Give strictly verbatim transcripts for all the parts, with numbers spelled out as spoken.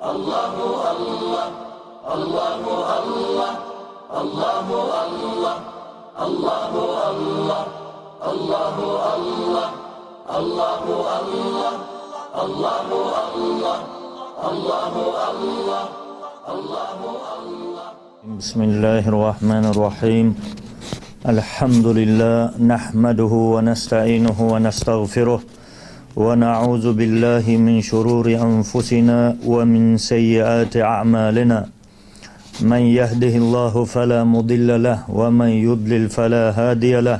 الله الله، الله الله، الله الله، الله الله، الله الله، الله الله، الله الله، الله الله، الله الله. بسم الله الرحمن الرحيم. الحمد لله، نحمده ونستعينه ونستغفره، ونعوذ بالله من شرور أنفسنا ومن سيئات أعمالنا. من يهده الله فلا مضل له، ومن يضلل فلا هادي له.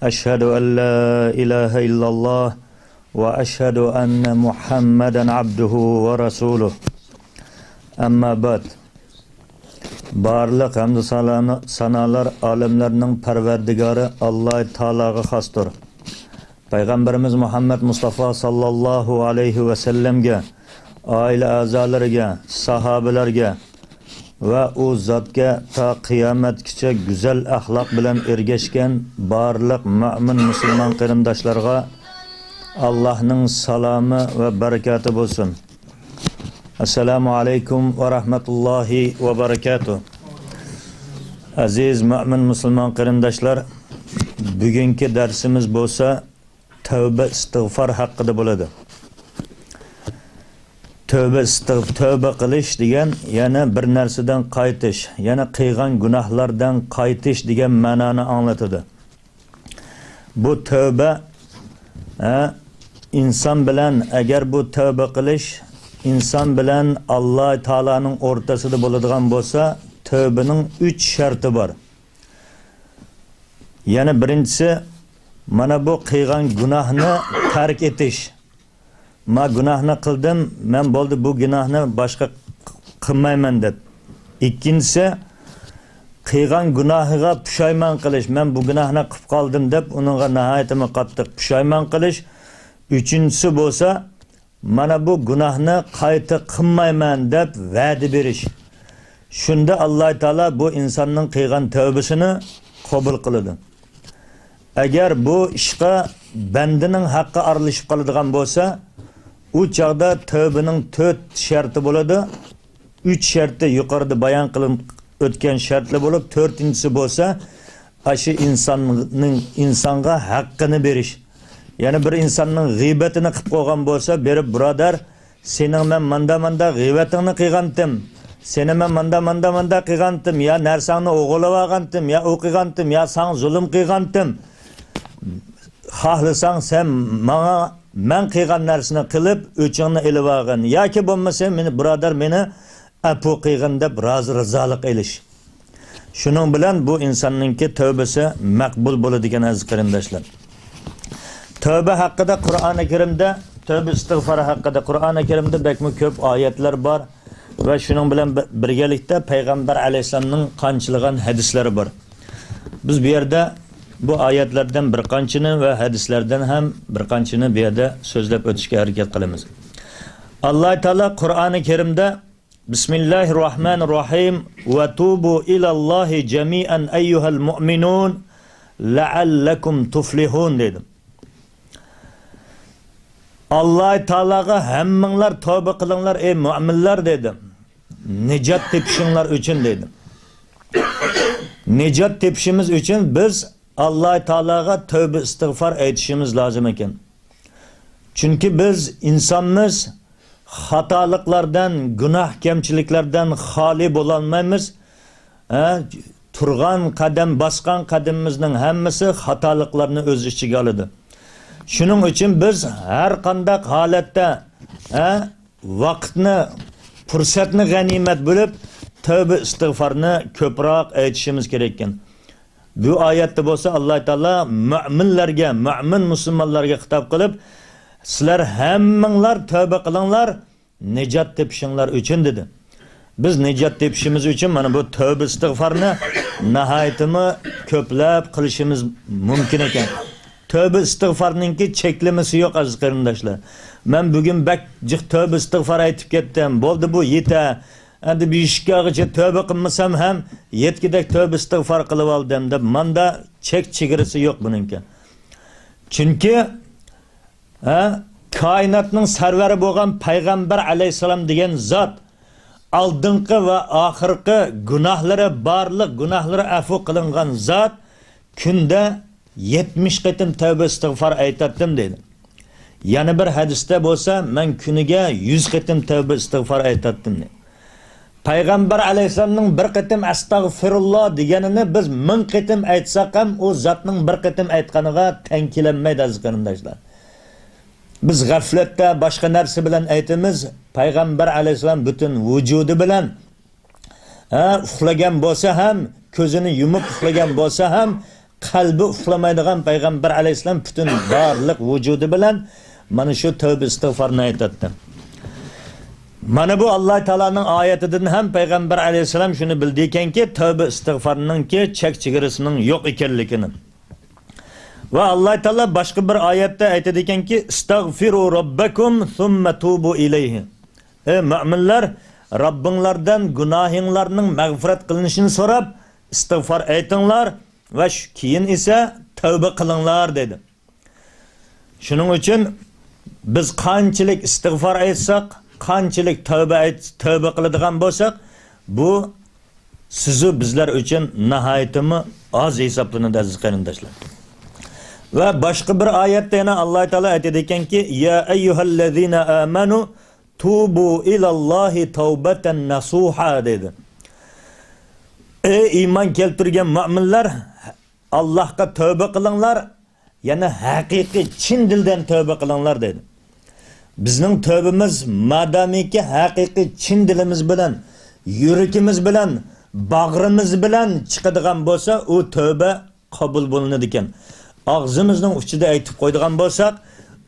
أشهد أن لا إله إلا الله، وأشهد أن محمدا عبده ورسوله. أما بعد. بارلىق ھەمدۇ سانا-، سانالار ئالەملەرنىڭ پەرۋەردىگارى ئاللاھ تائالاغا خاستۇر. پەيغەمبىرىمىز مۇھەممەد مۇستافا ساللاللاھۇ ئەلەيھى ۋەسەللەمگە، ئائىلە ئەزالىرىگە، ساھابىلەرگە ۋە ئۇ زاتقا تا قىيامەتكىچە گۈزەل ئەخلاق بىلەن ئېرگەشكەن بارلىق مۆمىن مۇسۇلمان قېرىنداشلارغا ئاللاھنىڭ سالامى ۋە بەرىكاتى بولسۇن. ئەسسالامۇ ئەلەيكۇم ۋە رەھمەتۇللاھى ۋە بەرىكاتۇھ. ئەزىز مۆمىن مۇسۇلمان قېرىنداشلار، بۈگۈنكى دەرسىمىز بولسا تەۋبە ئىستىغفار ھەققىدە بولىدۇ. تەۋبە ئىستىغ-، تەۋبە قىلىش دېگەن يەنە بىر نەرسىدىن قايتىش، يەنە قىلغان گۇناھلاردىن قايتىش دېگەن مەنانى ئاڭلىتىدۇ. بۇ تەۋبە، ھە، ئىنسان بىلەن، ئەگەر بۇ تەۋبە قىلىش ئىنسان بىلەن ئاللاھ تائالانىڭ ئورتىسىدا بولىدىغان بولسا، تەۋبىنىڭ ئۈچ شەرتى بار. يەنە بىرىنچىسى، مانا بۇ قىلغان گۇناھنى تەرك ئېتىش. ما گۇناھنى قىلدىم، مەن بولدى، بۇ گۇناھنى باشقا قىلمايمەن دەپ. ئىككىنچىسى، قىلغان گۇناھىغا پۇشايمان قىلىش، مەن بۇ گۇناھنى قىلىپ قالدىم دەپ، ئۇنىڭغا ناھايىتىمۇ قاتتىق پۇشايمان قىلىش. ئۈچىنچىسى بولسا، مانا بۇ گۇناھنى قايتا قىلمايمەن دەپ ۋەدە بېرىش. شۇندا ئاللاھ تائالا بۇ ئىنساننىڭ قىلغان تەۋبىسىنى قوبۇل قىلىدۇ. ئەگەر بۇ ئىشقا بەندىنىڭ ھەققى ئارىلىشىپ قالىدىغان بولسا، ئۇ چاغدا تەۋبىنىڭ تۆت شەرتى بولىدۇ. ئۈچ شەرتى يۇقىرىدا بايان قىلىپ ئۆتكەن شەرتلەر بولۇپ، تۆتىنچىسى بولسا، ئاشۇ ئىنساننىڭ، ئىنسانغا ھەققىنى بېرىش. يەنى بىر ئىنساننىڭ غىيبەتىنى قىلىپ قويغان بولسا، بېرىپ، بۇرادەر، سېنىڭ مەن ماندا-ماندا غىيبەتىڭنى قىلغانتىم، سېنى مەن ماندا-ماندا-ماندا قىلغانتىم، يا نەرسەڭنى ئوغرىلىۋالغانتىم، يا ئۇ قىلغانتىم، يا ساڭا زۇلۇم قىلغانتىم. خاھلىساڭ سەن ماڭا مەن قىلغان نەرسىنى قىلىپ ئۆچۈڭنى ئېلىۋالغىن. ياكى بولمىسا مېنى، بۇرادەر، مېنى ئەپۇ قىلغىن دەپ رازى رىزالىق ئېلىش. شۇنىڭ بىلەن بۇ ئىنساننىڭكى تەۋبىسى مەقبۇل بولىدىكەن، ئەزىز قېرىنداشلار. تەۋبە ھەققىدە قۇرئانى كەرىمدە، تەۋبە ئىستىغفار ھەققىدە قۇرئانى كەرىمدە بەكمۇ كۆپ ئايەتلەر بار ۋە شۇنىڭ بىلەن بىر-، بىرگەلىكتە پەيغەمبەر ئەلەيھىسسالامنىڭ قانچىلىغان ھەدىسلىرى بار. بىز بۇ يەردە بۇ ئايەتلەردىن بىر قانچىنى ۋە ھەدىسلەردىن ھەم بىر قانچىنى بۇ يەردە سۆزلەپ ئۆتۈشكە ھەرىكەت قىلىمىز. ئاللاھ تائالا قۇرئانى كەرىمدە، بىسمىللاھىرراھمانىرراھىم، ۋە توبۇ ئىلاللاھى جەمىئەن ئەييۇھەل مۇئمىنۇن لەئەللەكۇم تۇفلىھۇن دېدى. ئاللاھ تائالاغا ھەممىڭلار تەۋبە قىلىڭلار، ئەي مۆمىنلەر دېدى. نىجات تېپىشىڭلار ئۈچۈن دېدى. نىجات تېپىشىمىز ئۈچۈن بىز ئاللاھ تائالاغا تەۋبە ئىستىغفار ئېيتىشىمىز لازىم ئىكەن. چۈنكى بىز ئىنسانمىز، خاتالىقلاردىن، گۇناھ كەمچىلىكلەردىن خالىي بولالمايمىز. ھە، تۇرغان قەدەم، باسقان قەدىمىمىزنىڭ ھەممىسى خاتالىقلارنى ئۆز ئىچىگە ئالىدۇ. شۇنىڭ ئۈچۈن بىز ھەر قانداق ھالەتتە، ھە، ۋاقىتنى، پۇرسەتنى غەنىيمەت بىلىپ، تەۋبە ئىستىغفارنى كۆپرەك ئېيتىشىمىز كېرەككەن. بۇ ئايەتتە بولسا ئاللاھ تائالا مۆمىنلەرگە، مۆمىن مۇسۇلمانلارغا خىتاب قىلىپ، سىلەر ھەممىڭلار تەۋبە قىلىڭلار، نىجات تېپىشىڭلار ئۈچۈن دېدى. بىز نىجات تېپىشىمىز ئۈچۈن مانا بۇ تەۋبە ئىستىغفارنى ناھايىتىمۇ كۆپلەپ قىلىشىمىز مۇمكىن ئىكەن. تەۋبە ئىستىغفارنىڭكى چەكلىمىسى يوق، ئەزىز قېرىنداشلار. مەن بۈگۈن بەك جىق تەۋبە ئىستىغفار ئېيتىپ كەتتىم. بولدى، بۇ يېتە. ئەمدى بېشىمغىچە تەۋبە قىلمىسام ھەم يەتكۈدەك تەۋبە ئىستىغفار قىلىۋالدىم دەپ، ماندا چەك چېگرىسى يوق بۇنىڭكى. چۈنكى، ھە، كائىناتنىڭ سەرۋەرى بولغان پەيغەمبەر ئەلەيھىسسالام دېگەن زات، ئالدىنقى ۋە ئاخىرقى گۇناھلىرى، بارلىق گۇناھلىرى ئەفۇ قىلىنغان زات، كۈندە يەتمىش قېتىم تەۋبە ئىستىغفار ئېيتاتتىم دەيدۇ. يەنە بىر ھەدىستە بولسا، مەن كۈنىگە يۈز قېتىم تەۋبە ئىستىغفار ئېيتاتتىم دەيدۇ. پەيغەمبەر ئەلەيھىسسالامنىڭ بىر قېتىم ئەستەغفىرۇللا دېگەنىنى بىز مىڭ قېتىم ئېيتساق ھەم، ئۇ زاتنىڭ بىر قېتىم ئېيتقىنىغا تەڭ كېلەلمەيدۇ، ئەزىز قېرىنداشلار. بىز غەپلەتتە باشقا نەرسە بىلەن ئېيتىمىز، پەيغەمبەر ئەلەيھىسسالام پۈتۈن ۋۇجۇدى بىلەن، ھە، ئۇخلىغان بولسا ھەم، كۆزىنى يۇمۇپ ئۇخلىغان بولسا ھەم، قەلبى ئۇخلىمايدىغان پەيغەمبەر ئەلەيھىسسالام پۈتۈن بارلىق ۋۇجۇدى بىلەن مانا شۇ تەۋبە ئىستىغفارنى ئېيتاتتى. مانا بۇ ئاللا تائالانىڭ ئايىتىدىن ھەم پەيغەمبەر ئەلەيھىسسالام شۇنى بىلدى ئىكەنكى، تەۋبە ئىستىغفارنىڭكى چەك چېگرىسىنىڭ يوق ئىكەنلىكىنى. ۋە ئاللا تائالا باشقا بىر ئايەتتە ئېيتىدىكەنكى، ئىستەغفىرۇ رەببەكۇم سۇممە تۇبۇ ئىلەيھى. ئەي مۆمىنلەر، رەببىڭلاردىن گۇناھىڭلارنىڭ مەغپىرەت قىلىنىشىنى سوراپ، ئىستىغفار ئېيتىڭلار ۋە شۇ كېيىن ئېسە تەۋبە قىلىڭلار، دېدى. شۇنىڭ ئۈچۈن بىز قانچىلىك ئىستىغفار ئېيتساق، قانچىلىك تەۋبە ئېيت-، تەۋبە قىلىدىغان بولساق، بۇ سىزۇ بىزلەر ئۈچۈن ناھايىتىمۇ ئاز ھېسابلىنىدۇ، ئەزىز قېرىنداشلار. ۋە باشقا بىر ئايەتتە يەنە ئاللا تائالا ئېيتىدىكەنكى، يا ئەييۇھەللەزىنە ئامەنۇ توبوا إلى الله توبة نصوحا دەيدۇ. ئەي ئىمان كەلتۈرگەن مۆمىنلەر، ئاللاھقا تەۋبە قىلىڭلار، يەنە ھەقىقىي چىن دىلدىن تەۋبە قىلىڭلار دەيدۇ. بىزنىڭ تەۋبىمىز مادامىكى ھەقىقىي چىن دىلىمىز بىلەن، يۈرىكىمىز بىلەن، باغرىمىز بىلەن چىقىدىغان بولسا، ئۇ تەۋبە قوبۇل بولۇنىدىكەن. ئاغزىمىزنىڭ ئۇچىدا ئېيتىپ قويىدىغان بولساق،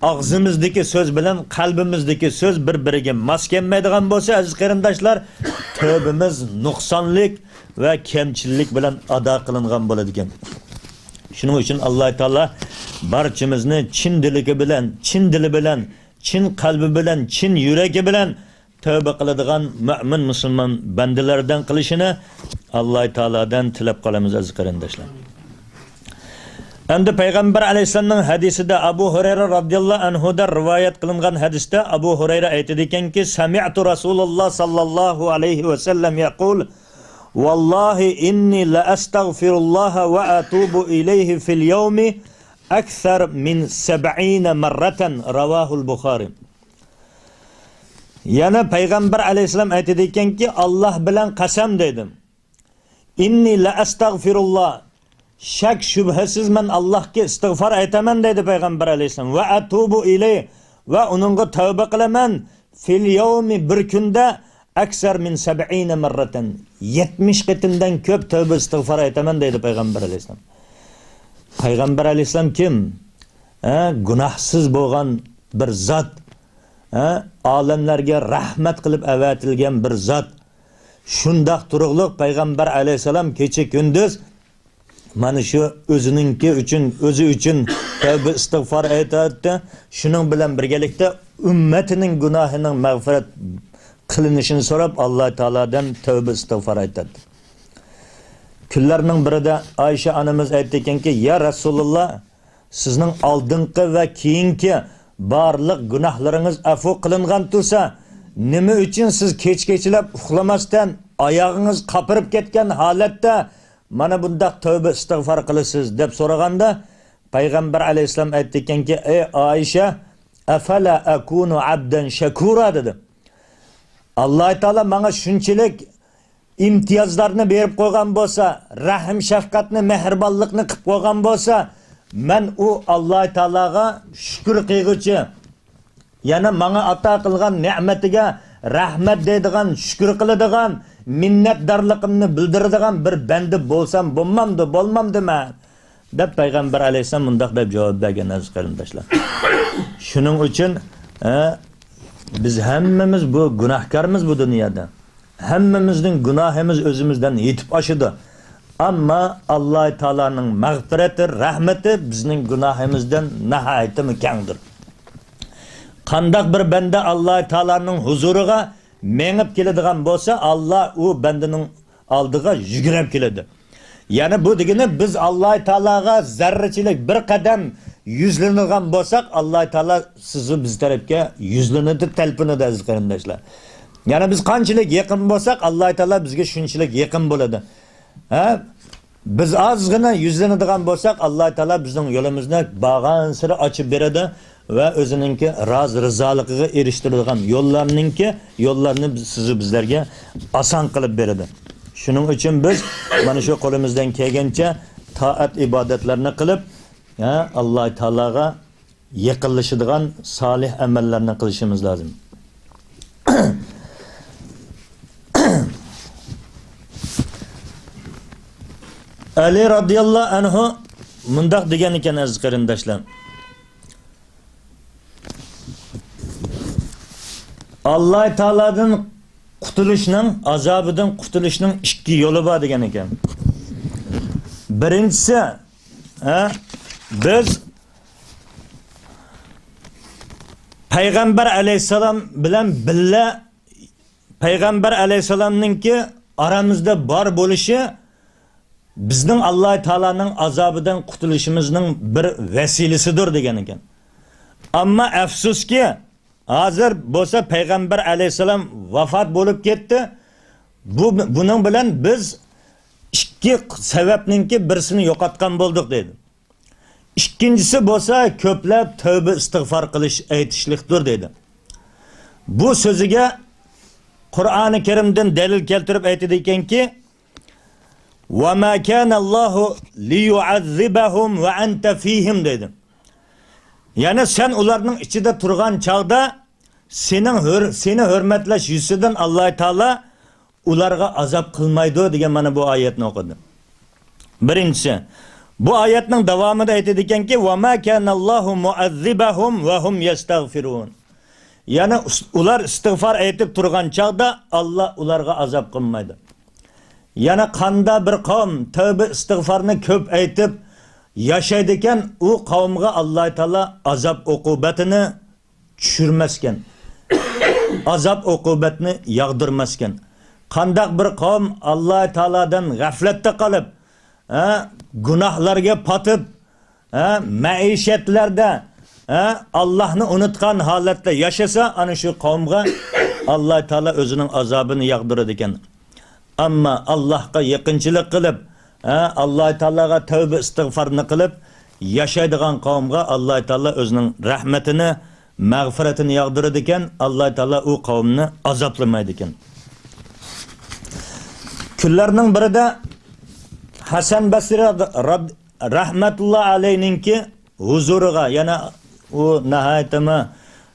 ئاغزىمىزدىكى سۆز بىلەن قەلبىمىزدىكى سۆز بىر-بىرىگە ماس كەلمەيدىغان بولسا، ئەزىز قېرىنداشلار، تەۋبىمىز نۇقسانلىق ۋە كەمچىللىك بىلەن ئادا قىلىنغان بولىدىكەن. شۇنىڭ ئۈچۈن ئاللا تائالا بارچىمىزنى چىن دىلى بىلەن، چىن دىلى بىلەن، چىن قەلبى بىلەن، چىن يۈرىكى بىلەن تەۋبە قىلىدىغان مۆمىن مۇسۇلمان بەندىلەردىن قىلىشىنى ئاللا تائالادىن تىلەپ قالىمىز، ئەزىز قېرىنداشلار. ئەمدى پەيغەمبەر ئەلەيھىسسالامنىڭ ھەدىسىدە، ئەبۇ ھۇرەيرە رازىياللاھۇ ئەنھۇدىن رىۋايەت قىلىنغان ھەدىستە ئەبۇ ھۇرەيرە ئېيتىدىكەنكى، سەمىئتۇ رەسۇلاللاھ ساللاللاھۇ ئەلەيھى ۋەسەللەم يەقۇل، ۋاللاھى ئىننى لەئەستەغفىرۇللاھە ۋە ئەتۇبۇ ئىلەيھى فىل يەۋمى ئەكسەر مىن سەبئىنە مەررەتەن. رەۋاھۇل بۇخارى. يەنە پەيغەمبەر ئەلەيھىسسالام ئېيتىدىكەنكى، ئاللاھ بىلەن قەسەم دېدىم. ئىننى لەئەستەغفىرۇللاھ. شەك شۈبھىسىز مەن ئاللاھقا ئىستىغفار ئېيتىمەن دەيدۇ پەيغەمبەر ئەلەيھىسسالام. ۋە ئەتۇبۇ ئىلەيھ. ۋە ئۇنىڭغا تەۋبە قىلىمەن. فىل يەۋمى، بىر كۈندە، ئەكسەر مىن سەبئىنە مەررەتەن. يەتمىش قېتىمدىن كۆپ تەۋبە ئىستىغفار ئېيتىمەن دەيدۇ پەيغەمبەر ئەلەيھىسسالام. پەيغەمبەر ئەلەيھىسسالام كىم؟ ھە، گۇناھسىز بولغان بىر زات. ھە، ئالەملەرگە رەھمەت قىلىپ ئەۋەتىلگەن بىر زات. شۇنداق تۇرۇقلۇق پەيغەمبەر ئەلەيھىسسالام كېچە كۈندۈز مانا شۇ ئۆزىنىڭكى ئۈچۈن، ئۆزى ئۈچۈن تەۋبە ئىستىغفار ئېيتاتتى. شۇنىڭ بىلەن بىرگىلىكتە ئۈممىتىنىڭ گۇناھىنىڭ مەغپىرەت قىلىنىشىنى سوراپ، ئاللا تائالادىن تەۋبە ئىستىغفار ئېيتاتتى. كۈنلەرنىڭ بىرىدە ئائىشە ئانىمىز ئېيتتىكەنكى، يا رەسۇلاللا، سىزنىڭ ئالدىنقى ۋە كېيىنكى بارلىق گۇناھلىرىڭىز ئەپۇ قىلىنغان تۇرسا، نېمە ئۈچۈن سىز كېچە-كېچىلەپ ئۇخلىماستىن، ئاياغىڭىز قاپىرىپ كەتكەن ھالەتتە مانا بۇنداق تەۋبە ئىستىغفار قىلىسىز؟ دەپ سورىغاندا، پەيغەمبەر ئەلەيھىسسالام ئېيتتىكەنكى، ئەي ئائىشە، ئەفەلا ئەكۇنۇ ئەبدەن شەكۇرا، دېدى. ئاللا تائالا ماڭا شۇنچىلىك ئىمتىيازلارنى بېرىپ قويغان بولسا، رەھىم شەپقەتنى، مېھرىبانلىقنى قىلىپ قويغان بولسا، مەن ئۇ ئاللا تائالاغا شۈكۈر قىلغۇچى، يەنە ماڭا ئاتا قىلغان نېمىتىگە رەھمەت دەيدىغان، شۈكۈر قىلىدىغان، مىننەتدارلىقىمنى بىلدۈرىدىغان بىر بەندە بولسام بولمامدۇ، بولمامدىمەن؟ دەپ پەيغەمبەر ئەلەيھىسسالام مۇنداق دەپ جاۋاب بەرگەن، ئەزىز قېرىنداشلار. شۇنىڭ ئۈچۈن، ھە، بىز ھەممىمىز بۇ گۇناھكارمىز بۇ دۇنيادا. ھەممىمىزنىڭ گۇناھىمىز ئۆزىمىزدىن يېتىپ ئاشىدۇ. ئەمما ئاللا تائالانىڭ مەغپىرىتى، رەھمىتى بىزنىڭ گۇناھىمىزدىن ناھايىتىمۇ كەڭدۇر. قانداق بىر بەندە ئاللا تائالانىڭ ھۇزۇرىغا مېڭىپ كېلىدىغان بولسا، ئاللا ئۇ بەندىنىڭ ئالدىغا يۈگۈرۈپ كېلىدۇ. يەنى بۇ دېگىنى، بىز ئاللا تائالاغا زەررىچىلىك بىر قەدەم يۈزلىنىدىغان بولساق، ئاللا تائالا سىزۇ بىز تەرەپكە يۈزلىنىدۇ، تەلپۈنىدۇ، ئەزىز قېرىنداشلار. يەنى بىز قانچىلىك يېقىن بولساق، ئاللا تائالا بىزگە شۇنچىلىك يېقىن بولىدۇ. ھە؟ بىز ئازغىنا يۈزلىنىدىغان بولساق، ئاللا تائالا بىزنىڭ يولىمىزنى بارغانسېرى ئاچىپ بېرىدۇ ۋە ئۆزىنىڭكى راز رىزالىقىغا ئېرىشتۈرىدىغان يوللارنىڭكى، يوللارنى بىز، سىزۇ بىزلەرگە ئاسان قىلىپ بېرىدۇ. شۇنىڭ ئۈچۈن بىز مانا شۇ قولىمىزدىن كەلگەنچە تائەت ئىبادەتلەرنى قىلىپ، ھە، ئاللا تائالاغا يېقىنلىشىدىغان سالىھ ئەمەللەرنى قىلىشىمىز لازىم. ئەلى رازىياللاھۇ ئەنھۇ مۇنداق دېگەن ئىكەن، ئەزىز قېرىنداشلار. ئاللا تائالادىن قۇتۇلۇشنىڭ، ئازابىدىن قۇتۇلۇشنىڭ ئىككى يولى بار دېگەن ئىكەن. بىرىنچىسى، ھە، بىز پەيغەمبەر ئەلەيھىسسالام بىلەن بىللە، پەيغەمبەر ئەلەيھىسسالامنىڭكى ئارامىزدا بار بولۇشى بىزنىڭ ئاللا تائالانىڭ ئازابىدىن قۇتۇلۇشىمىزنىڭ بىر ۋەسىلىسىدۇر دېگەن ئىكەن. ئەمما ئەپسۇسكى، ھازىر بولسا پەيغەمبەر ئەلەيھىسسالام ۋاپات بولۇپ كەتتى. بۇ، بۇنىڭ بىلەن بىز ئىككى سەۋەبنىڭكى بىرسىنى يوقاتقان بولدۇق دەيدۇ. ئىككىنچىسى بولسا كۆپلەپ تەۋبە ئىستىغفار قىلىش، ئېيتىشلىقتۇر دەيدۇ. بۇ سۆزىگە قۇرئانى كەرىمدىن دەلىل كەلتۈرۈپ ئېيتىدىكەنكى، «وما كان الله ليعذبهم وأنت فيهم» دەيدۇ. يەنى سەن ئۇلارنىڭ ئىچىدە تۇرغان چاغدا سېنىڭ ھۆر-، سېنى ھۆرمەتلەش يۈزىسىدىن ئاللا تائالا ئۇلارغا ئازاب قىلمايدۇ دېگەن مانا بۇ ئايەتنى ئوقۇدى. بىرىنچىسى، بۇ ئايەتنىڭ داۋامىدا ئېيتىدىكەنكى، «وما كان الله معذبهم وهم يستغفرون». يەنى ئۇس-، ئۇلار ئىستىغفار ئېيتىپ تۇرغان چاغدا ئاللا ئۇلارغا ئازاب قىلمايدۇ. يەنە قاندا بىر قەۋم تەۋبە ئىستىغفارنى كۆپ ئېيتىپ ياشايدىكەن، ئۇ قەۋمگە ئاللا تائالا ئازاب ئوقۇبەتىنى چۈشۈرمەسكەن، ئازاب ئوقۇبەتنى ياغدۇرماسكەن. قانداق بىر قەۋم ئاللا تائالادىن غەفلەتتە قېلىپ، ھە، گۇناھلارغا پاتىپ، ھە، مەئىشەتلەردە، ھە، ئاللاھنى ئۇنتقان ھالەتتە ياشىسا، ئانا شۇ قەۋمگە ئاللا تائالا ئۆزىنىڭ ئازابىنى ياغدۇرىدىكەن. ئەمما ئاللاھقا يېقىنچىلىق قىلىپ، ھە، ئاللا تائالاغا تەۋبە ئىستىغفارنى قىلىپ ياشايدىغان قەۋمگە ئاللا تائالا ئۆزىنىڭ رەھمىتىنى، مەغپىرىتىنى ياغدۇرىدىكەن، ئاللا تائالا ئۇ قەۋمنى ئازابلىمايدىكەن. كۈنلەرنىڭ بىرىدە ھەسەن بەسرى راد-، راد-، رەھمەتۇللا ئەلەينىڭكى ھۇزۇرىغا، يەنە ئۇ ناھايىتىمۇ،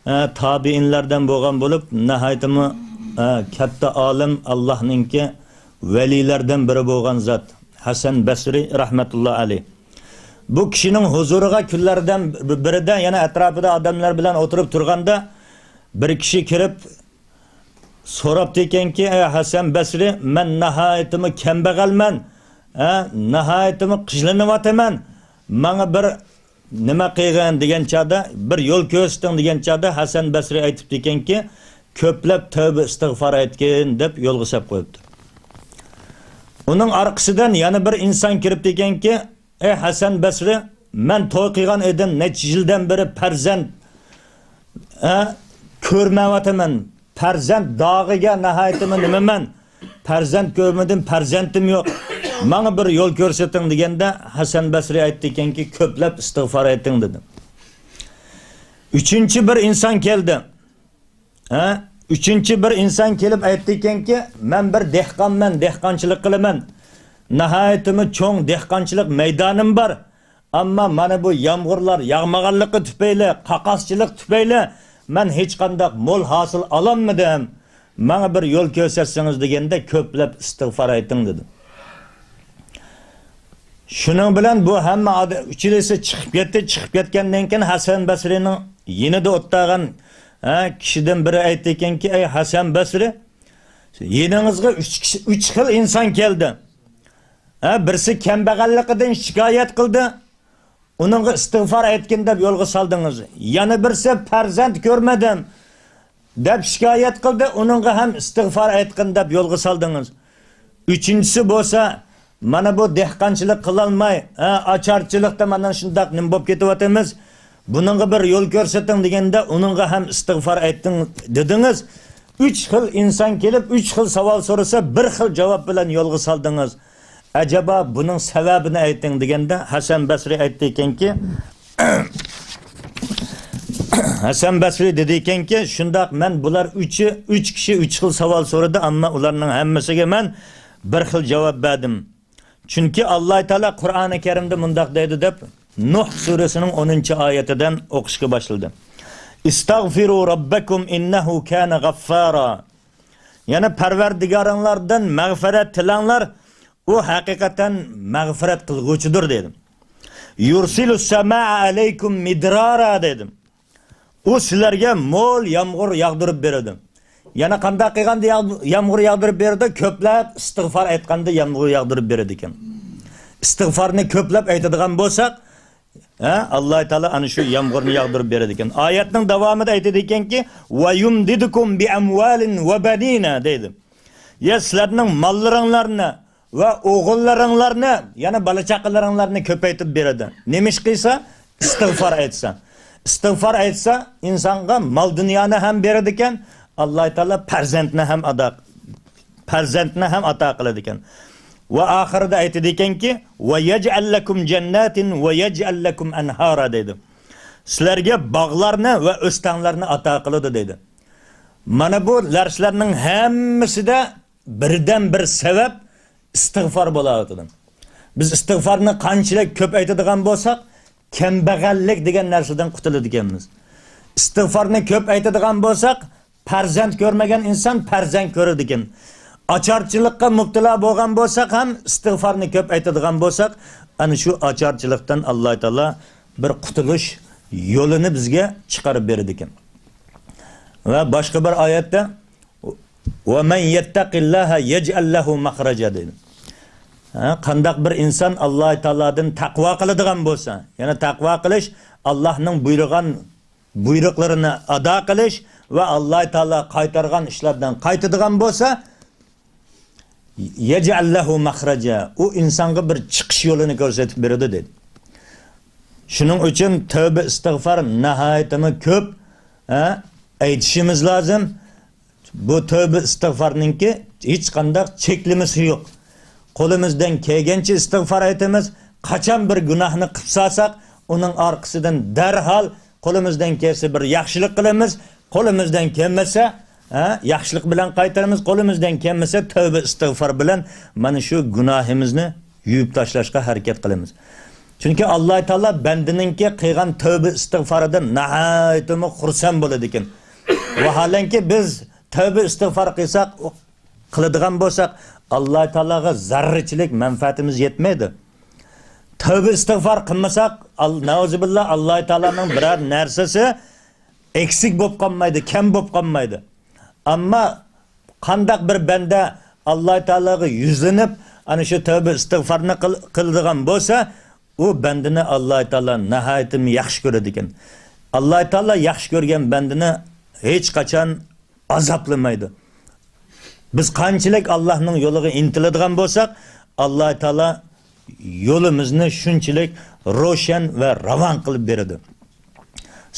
ئە، تابىئىنلاردىن بولغان بولۇپ، ناھايىتىمۇ، ئە، كاتتا ئالىم، ئاللاھنىڭكى ۋەلىيلەردىن بىرى بولغان زات، ھەسەن بەسرى رەھمەتۇللا ئەلەي. بۇ كىشىنىڭ ھۇزۇرىغا كۈنلەردىن بىرىدە يەنە ئەتراپىدا ئادەملەر بىلەن ئولتۇرۇپ تۇرغاندا، بىر كىشى كىرىپ، سوراپتىكەنكى، ئەي ھەسەن بەسرى، مەن ناھايىتىمۇ كەمبەغەلمەن، ھە، ناھايىتىمۇ قىينىلىۋاتىمەن، ماڭا بىر نېمە قىلغىن دېگەن چاغدا، بىر يول كۆرسىتىڭ دېگەن چاغدا، ھەسەن بەسرى ئېيتىپتىكەنكى، كۆپلەپ تەۋبە ئىستىغفار ئېيتقىن دەپ يولغا سەپ قويۇپتۇ. ئۇنىڭ ئارقىسىدىن يەنە بىر ئىنسان كىرىپتىكەنكى، ئەي ھەسەن بەسرى، مەن توي قىلغان ئىدىم، نەچچە يىلدىن بېرى پەرزەنت، ھە، كۆرمەيۋاتىمەن. پەرزەنت داغىگە ناھايىتىمۇ نېمىمەن؟ پەرزەنت كۆرمىدىم، پەرزەنتىم يوق. ماڭا بىر يول كۆرسىتىڭ دېگەندە، ھەسەن بەسرى ئېيتتىكەنكى، كۆپلەپ ئىستىغفار ئېيتىڭ دېدى. ئۈچىنچى بىر ئىنسان كەلدى. ھە؟ ئۈچىنچى بىر ئىنسان كېلىپ ئېيتتىكەنكى، مەن بىر دېھقانمەن، دېھقانچىلىق قىلىمەن. ناھايىتىمۇ چوڭ دېھقانچىلىق مەيدانىم بار. ئەمما مانا بۇ يامغۇرلار ياغمىغانلىقى تۈپەيلى، قاقاسچىلىق تۈپەيلى مەن ھېچقانداق مول ھاسىل ئالالمىدىم. ماڭا بىر يول كۆرسەتسىڭىز دېگەندە، كۆپلەپ ئىستىغفار ئېيتىڭ دېدى. شۇنىڭ بىلەن بۇ ھەممە ئاد-، ئۈچىلىسى چىقىپ كەتتى. چىقىپ كەتكەندىن كېيىن ھەسەن بەسرىنىڭ يېنىدا ئولتۇرغان، ھە، كىشىدىن بىرى ئېيتتىكەنكى، ئەي ھەسەن بەسرى، يېنىڭىزغا ئۈچ كىشى، ئۈچ خىل ئىنسان كەلدى. ھە، بىرسى كەمبەغەللىكىدىن شىكايەت قىلدى. ئۇنىڭغا ئىستىغفار ئېيتقىن دەپ يولغا سالدىڭىز. يەنە بىرسى پەرزەنت كۆرمىدىم دەپ شىكايەت قىلدى. ئۇنىڭغا ھەم ئىستىغفار ئېيتقىن دەپ يولغا سالدىڭىز. ئۈچىنچىسى بولسا، مانا بۇ دېھقانچىلىق قىلالماي، ھە، ئاچارچىلىقتا مانا شۇنداق نېمە بولۇپ كېتىۋاتىمىز. بۇنىڭغا بىر يول كۆرسىتىڭ دېگەندە، ئۇنىڭغا ھەم ئىستىغفار ئېيتىڭ دېدىڭىز. ئۈچ خىل ئىنسان كېلىپ، ئۈچ خىل ساۋال سورىسا، بىر خىل جاۋاب بىلەن يولغا سالدىڭىز. ئەجەبا بۇنىڭ سەۋەبىنى ئېيتىڭ دېگەندە، ھەسەن بەسرى ئېيتتى ئىكەنكى، ھەسەن بەسرى دېدى ئىكەنكى، شۇنداق، مەن بۇلار ئۈچى، ئۈچ كىشى ئۈچ خىل ساۋال سورىدى، ئەمما ئۇلارنىڭ ھەممىسىگە مەن بىر خىل جاۋاب بەردىم. چۈنكى ئاللاھ تائالا قۇرئانى كەرىمدە مۇنداق دەيدۇ دەپ، نۇھ سۈرىسىنىڭ ئونىنچى ئايىتىدىن ئوقۇشقا باشلىدى. ئىستەغفىرۇ رەببەكۇم ئىننەھۇ كانە غەففارا. يەنى پەرۋەردىگارىڭلاردىن مەغفىرەت تىلەڭلار، ئۇ ھەقىقەتەن مەغفىرەت قىلغۇچىدۇر، دېدى. يۇرسىلۇس سەمائە ئەلەيكۇم مىدرارا، دېدى. ئۇ سىلەرگە مول يامغۇر ياغدۇرۇپ بېرىدۇ. يەنە قانداق قىلغاندا ياغ-، يامغۇر ياغدۇرۇپ بېرىدۇ؟ كۆپلەپ ئىستىغفار ئېيتقاندا يامغۇر ياغدۇرۇپ بېرىدىكەن. ئىستىغفارنى كۆپلەپ ئېيتىدىغان بولساق، ھە، ئاللاھ تائالا ئەنە شۇ يامغۇرنى ياغدۇرۇپ بېرىدىكەن. ئايەتنىڭ داۋامىدا ئەيتىدىكەنكى، ۋە يۇمدىدكۇم بىئەمۋالىن ۋە بەنىنا، دەيدۇ. يا سىلەرنىڭ ماللىرىڭلارنى ۋە ئوغۇللىرىڭلارنى، يەنى بالا-چاقىلىرىڭلارنى كۆپەيتىپ بېرىدۇ. نېمە ئىش قىلسا؟ ئىستىغفار ئېيتسا. ئىستىغفار ئېيتسا، ئىنسانغا مال-دۇنيانى ھەم بېرىدىكەن، ئاللاھ تائالا پەرزەنتنى ھەم ئادا، پەرزەنتنى ھەم ئاتا قىلىدىكەن. ۋە ئاخىرىدا ئېيتىدىكەنكى، ۋە يەجئەل لەكۇم جەنناتىن ۋە يەجئەل لەكۇم ئەنھارا، دەيدۇ. سىلەرگە باغلارنى ۋە ئۆستەڭلەرنى ئاتا قىلىدۇ، دەيدۇ. مانا بۇ نەرسىلەرنىڭ ھەممىسىدە بىردىنبىر سەۋەب ئىستىغفار بولاۋاتىدۇ. بىز ئىستىغفارنى قانچىلىك كۆپ ئېيتىدىغان بولساق، كەمبەغەللىك دېگەن نەرسىدىن قۇتۇلىدىكەنمىز. ئىستىغفارنى كۆپ ئېيتىدىغان بولساق، پەرزەنت كۆرمىگەن ئىنسان پەرزەنت كۆرىدىكەن. ئاچارچىلىققا مۇپتىلا بولغان بولساق ھەم، ئىستىغفارنى كۆپ ئېيتىدىغان بولساق، ئەنە شۇ ئاچارچىلىقتىن ئاللاھ تائالا بىر قۇتۇلۇش يولىنى بىزگە چىقىرىپ بېرىدىكەن. ۋە باشقا بىر ئايەتتە، ۋە مەن يەتتەقىللاھە يەجئەل لەھۇ مەخرەجا، دەيدۇ. ھە، قانداق بىر ئىنسان ئاللاھ تائالادىن تەقۋا قىلىدىغان بولسا، يەنى تەقۋا قىلىش، ئاللاھنىڭ بۇيرۇغان بۇيرۇقلىرىنى ئادا قىلىش ۋە ئاللاھ تائالا قايتارغان ئىشلاردىن قايتىدىغان بولسا، يەجئەل لەھۇ مەخرەجا، ئۇ ئىنسانغا بىر چىقىش يولىنى كۆرسىتىپ بېرىدۇ، دېدى. شۇنىڭ ئۈچۈن تەۋبە ئىستىغفار ناھايىتىمۇ كۆپ، ھە، ئېيتىشىمىز لازىم. بۇ تەۋبە ئىستىغفارنىڭكى ھېچقانداق چەكلىمىسى يوق. قولىمىزدىن كەلگەنچە ئىستىغفار ئېيتىمىز. قاچان بىر گۇناھنى قىلىپ سالساق، ئۇنىڭ ئارقىسىدىن دەرھال قولىمىزدىن كەلسە بىر ياخشىلىق قىلىمىز. قولىمىزدىن كەلمىسە، ھە، ياخشىلىق بىلەن قايتۇرىمىز. قولىمىزدىن كەلمىسە تەۋبە ئىستىغفار بىلەن مانا شۇ گۇناھىمىزنى يۇيۇپ تاشلاشقا ھەرىكەت قىلىمىز. چۈنكى ئاللاھ تائالا بەندىنىڭكى قىلغان تەۋبە ئىستىغفارىدىن ناھايىتىمۇ خۇرسەن بولىدىكەن. ۋاھالەنكى بىز تەۋبە ئىستىغفار قىلساق، قىلىدىغان بولساق، ئاللاھ تائالاغا زەررىچىلىك مەنپەئەتىمىز يەتمەيدۇ. تەۋبە ئىستىغفار قىلمىساق، ئال-، نەئۇزۇبىللا، ئاللاھ تائالانىڭ بىرەر نەرسىسى ئەكسىك بولۇپ قالمايدۇ، كەم بولۇپ قالمايدۇ. ئەمما قانداق بىر بەندە ئاللاھ تائالاغا يۈزلىنىپ، ئەنە شۇ تەۋبە ئىستىغفارنى قىل-، قىلىدىغان بولسا، ئۇ بەندىنى ئاللاھ تائالا ناھايىتىمۇ ياخشى كۆرىدىكەن. ئاللاھ تائالا ياخشى كۆرگەن بەندىنى ھېچقاچان ئازابلىمايدۇ. بىز قانچىلىك ئاللاھنىڭ يولىغا ئىنتىلىدىغان بولساق، ئاللاھ تائالا يولىمىزنى شۇنچىلىك روشەن ۋە راۋان قىلىپ بېرىدۇ.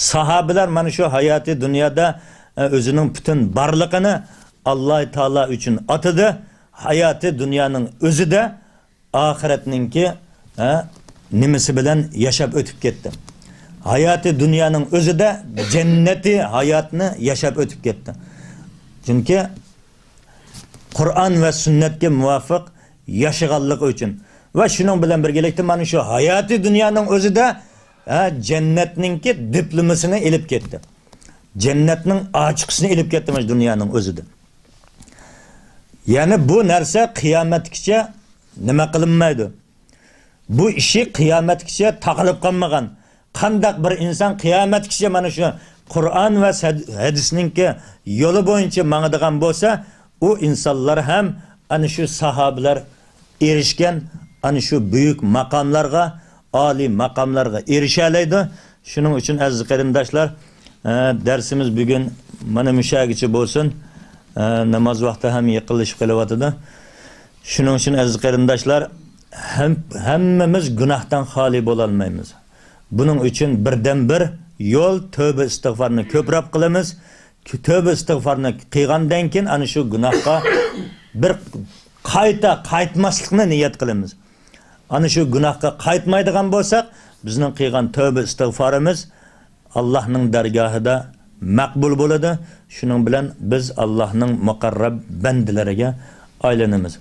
ساھابىلەر مانا شۇ ھاياتىي دۇنيادا، ئە، ئۆزىنىڭ پۈتۈن بارلىقىنى ئاللاھ تائالا ئۈچۈن ئاتىدى. ھاياتىي دۇنيانىڭ ئۆزىدە ئاخىرەتنىڭكى، ھە، نېمىسى بىلەن ياشاپ ئۆتۈپ كەتتى. ھاياتىي دۇنيانىڭ ئۆزىدە جەننىتىي ھاياتنى ياشاپ ئۆتۈپ كەتتى. چۈنكى قۇرئان ۋە سۈننەتكە مۇۋاپىق ياشىغانلىقى ئۈچۈن. ۋە شۇنىڭ بىلەن بىرگىلىكتە مانا شۇ ھاياتىي دۇنيانىڭ ئۆزىدە، ھە، جەننەتنىڭكى دىپلومىسىنى ئېلىپ كەتتى. جەننەتنىڭ ئاچقۇچىسىنى ئېلىپ كەتتى مانا شۇ دۇنيانىڭ ئۆزىدە. يەنى بۇ نەرسە قىيامەتكىچە نېمە قىلىنمايدۇ. بۇ ئىشى قىيامەتكىچە تاقىلىپ قالمىغان. قانداق بىر ئىنسان قىيامەتكىچە مانا شۇ قۇرئان ۋە سەد-، ھەدىسنىڭكى يولى بويىچە ماڭىدىغان بولسا، ئۇ ئىنسانلار ھەم ئەنە شۇ ساھابىلەر ئېرىشكەن ئەنە شۇ بۈيۈك ماقاملارغا، ئالىي ماقاملارغا ئېرىشەلەيدۇ. شۇنىڭ ئۈچۈن، ئەزىز قېرىنداشلار، ئە، دەرسىمىز بۈگۈن مانا مۇشۇ يەرگىچە بولسۇن. ئە، ناماز ۋاقتى ھەم يېقىنلىشىپ قېلىۋاتىدۇ. شۇنىڭ ئۈچۈن، ئەزىز قېرىنداشلار، ھەم-، ھەممىمىز گۇناھتىن خالىي بولالمايمىز. بۇنىڭ ئۈچۈن بىردىنبىر يول تۆبە ئىستىغفارنى كۆپرەك قىلىمىز. تۆبە ئىستىغفارنى قىلغاندىن كېيىن ئانا شۇ گۇناھقا بىر قايتا قايتماسلىقنى نىيەت قىلىمىز. ئانا شۇ گۇناھقا قايتمايدىغان بولساق، بىزنىڭ قىلغان تۆبە ئىستىغفارىمىز ئاللاھنىڭ دەرگاھىدا مەقبۇل بولىدۇ. شۇنىڭ بىلەن بىز ئاللاھنىڭ مۇقەررەب بەندىلىرىگە ئايلىنىمىز.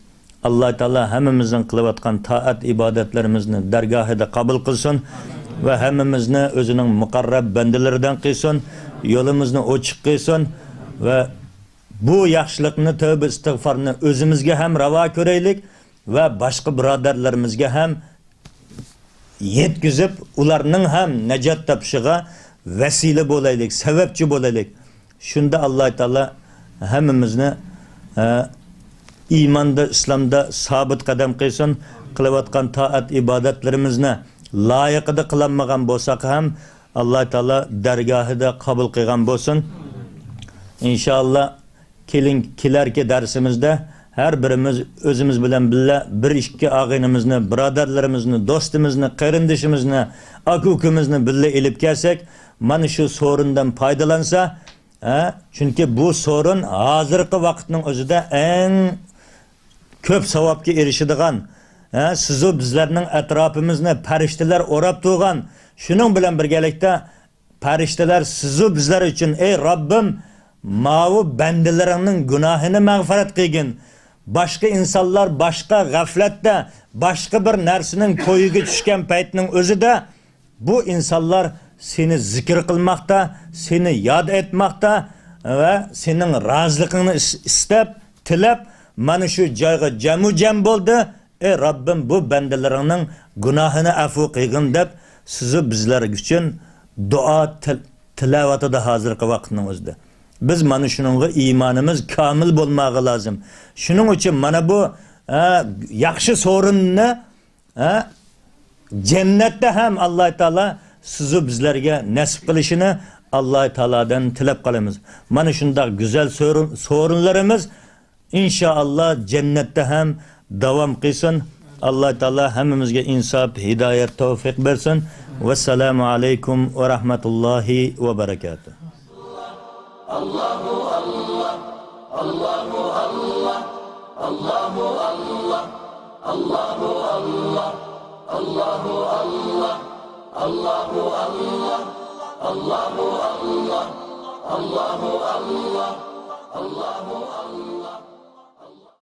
ئاللاھ تائالا ھەممىمىزنىڭ قىلىۋاتقان تائەت ئىبادەتلىرىمىزنى دەرگاھىدا قوبۇل قىلسۇن ۋە ھەممىمىزنى ئۆزىنىڭ مۇقەررەب بەندىلىرىدىن قىلسۇن، يولىمىزنى ئوچۇق قىلسۇن ۋە بۇ ياخشىلىقنى، تۆبە ئىستىغفارنى ئۆزىمىزگە ھەم راۋا كۆرەيلىك ۋە باشقا بۇرادەرلىرىمىزگە ھەم يەتكۈزۈپ، ئۇلارنىڭ ھەم ناجات تاپىشىغا ۋەسىلە بولايلىق، سەۋەبچى بولايلىق. شۇندا ئاللاھ تائالا ھەممىمىزنى، ئە، ئىماندا، ئىسلامدا سابىت قەدەم قىلسۇن. قىلىۋاتقان تائەت ئىبادەتلىرىمىزنى لايىقىدا قىلالمىغان بولساق ھەم، ئاللاھ تائالا دەرگاھىدا قوبۇل قىلغان بولسۇن. ئىنشائاللا، كېلىن، كېلەركى دەرسىمىزدە ھەر بىرىمىز ئۆزىمىز بىلەن بىللە بىر ئىككى ئاغىنىمىزنى، بۇرادەرلىرىمىزنى، دوستىمىزنى، قېرىندىشىمىزنى، ئاكا-ئۇكىمىزنى بىللە ئېلىپ كەلسەك، مانا شۇ سورۇندىن پايدىلانسا، ھە؟ چۈنكى بۇ سورۇن ھازىرقى ۋاقىتنىڭ ئۆزىدە ئەڭ كۆپ ساۋابقا ئېرىشىدىغان، ھە، سىزۇ بىزلەرنىڭ ئەتراپىمىزنى پەرىشتىلەر ئوراپ تۇرغان، شۇنىڭ بىلەن بىرگەلىكتە، پەرىشتىلەر سىزۇ بىزلەر ئۈچۈن، ئەي رەببىم، ماۋۇ بەندىلىرىڭنىڭ گۇناھىنى مەغپىرەت قىلگىن. باشقا ئىنسانلار باشقا غەفلەتتە، باشقا بىر نەرسىنىڭ كويىغا چۈشكەن پەيتنىڭ ئۆزىدە، بۇ ئىنسانلار سېنى زىكىر قىلماقتا، سېنى ياد ئەتمەقتە ۋە سېنىڭ رازىلىقىڭنى ئىس-، ئىستەپ، تىلەپ، مانا شۇ جايغا جەمۇ جەم بولدى. ئەي رەببىم، بۇ بەندىلىرىڭنىڭ گۇناھىنى ئەفۇ قىلغىن دەپ، سىزۇ بىزلەر ئۈچۈن دۇئا تىل-، تىلەۋاتىدۇ ھازىرقى ۋاقىتنىڭ ئۆزىدە. بىز مانا شۇنىڭغا ئىمانىمىز كامىل بولماغا لازىم. شۇنىڭ ئۈچۈن مانا بۇ، ئە، ياخشى سورۇننى، ئە، جەننەتتە ھەم ئاللاھ تائالا سىزۇ بىزلەرگە نەسىپ قىلىشىنى ئاللاھ تائالادىن تىلەپ قالىمىز. مانا شۇنداق گۈزەل سورۇن-، سورۇنلىرىمىز ئىنشائاللا، جەننەتتە ھەم داۋام قىلسۇن. ئاللاھ تائالا ھەممىمىزگە ئىنساپ، ھىدايەت، تەۋفىق بەرسۇن. ۋەسسالامۇ ئەلەيكۇم ۋە رەھمەتۇللاھى ۋە بەرەكاتۇھ.